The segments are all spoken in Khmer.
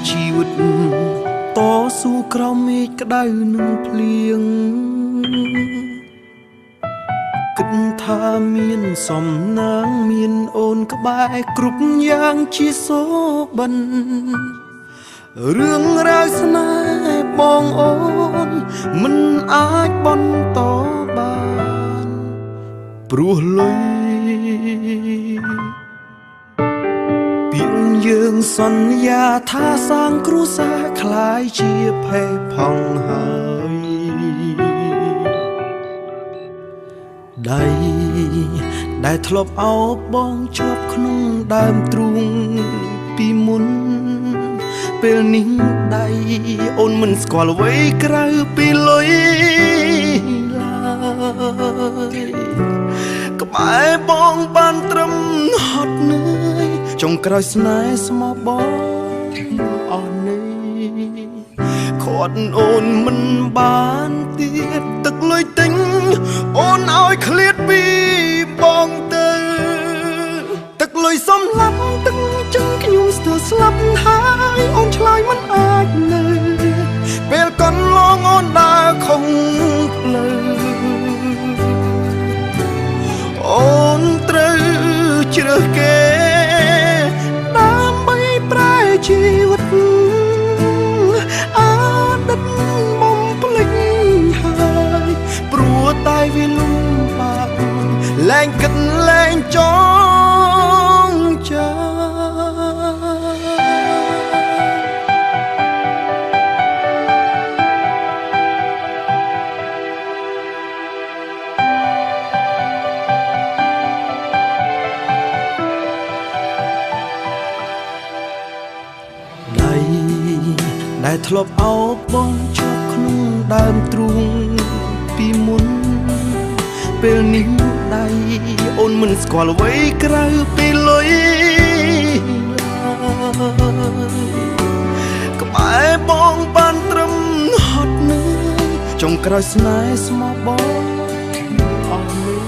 ជីវិតតស៊ូក្រោមមេឃក្តៅនឹងភ្លៀងគិតថាមានសំណាងមានអូនក្បែរគ្រប់យ៉ាងជាសូបិនរឿងរ៉ាវស្នេហ៍បងអូនមិនអាចបន្តបានព្រោះលុយពីយើងសន្យាថាសាងគ្រួសារคล้ายជាផេះផង់ហើយដៃដែលធ្លាប់អោបបងជាប់ក្នុងដើមទ្រូងពីមុនពេលនេះដៃអូនមិនស្គាល់អ្វីក្រៅពីលុយឡើយក្បែរបងបានត្រឹមហត់នឿយចុងក្រោយស្នេហ៍ស្មោះបងអស់នេះខាត់អូនមិនបានទៀតទឹកលុយទិញអូនឲ្យឃ្លាតពីបងទៅទឹកលុយសំឡាប់ទឹកចឹងខ្ញុំស្ទើរស្លាប់ហើយអូនឆ្លើយមិនអាចនៅពេលកន្លងអូនដើរខំផ្លូវអូនត្រូវជ្រើសគេដើម្បីប្រែជីវិតអតីតបំភ្លេចហើយព្រោះតែវាលំបាកលែងគិតលែងចងចាំដែលធ្លាប់អោបបងជាប់ក្នុងដើមទ្រូងពីមុនពេលនេះដៃអូនមិនស្គាល់អ្វីក្រៅពីលុយក្បែរបងបានត្រឹមហត់នឿយចុងក្រោយស្នេហ៍ស្មោះបងអស់នេះ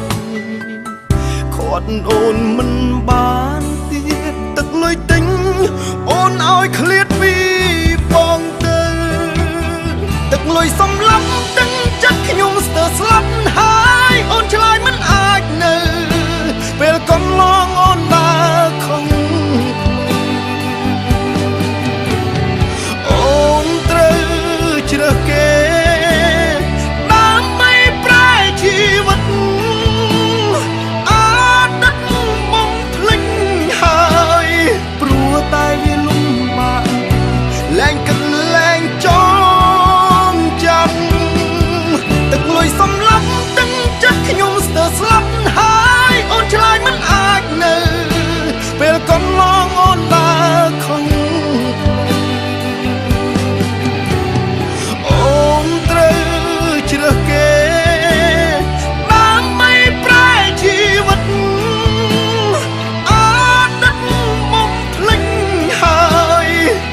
ខាត់អូនមិនបានទៀតទឹកលុយទិញអូនឲ្យឃ្លាតពីបងទៅទឹកលុយសំឡាប់ទឹកចិត្តខ្ញុំស្ទើរស្លាប់ហើយអូនឆ្លើយមិនអាចនៅពេលកន្លងអូនដើរខំអូនត្រូវជ្រើសគេដើម្បីប្រែជីវិតអតីតបំភ្លេចហើយព្រោះតែវាលំបាកលែងគិតលែងចងចាំទឹកលុយសំឡាប់ទឹកចិត្តខ្ញុំស្ទើរស្លាប់ហើយអូនឆ្លើយមិនអាចនៅពេលកន្លងអូនដើរខំអូនត្រូវជ្រើសគេដើម្បីប្រែជីវិតអតីតបំភ្លេចហើយ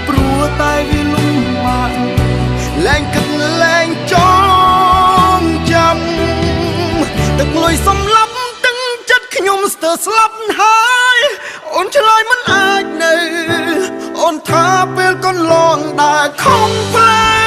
ព្រោះតែវាលំបាកលែងគិតលែងចងចាំទឹកលុយសំឡាប់ទឹកចិត្តខ្ញុំស្ទើរស្លាប់ហើយអូនឆ្លើយមិនអាចនៅអូនថាពេលកន្លងដើរខំផ្លូវ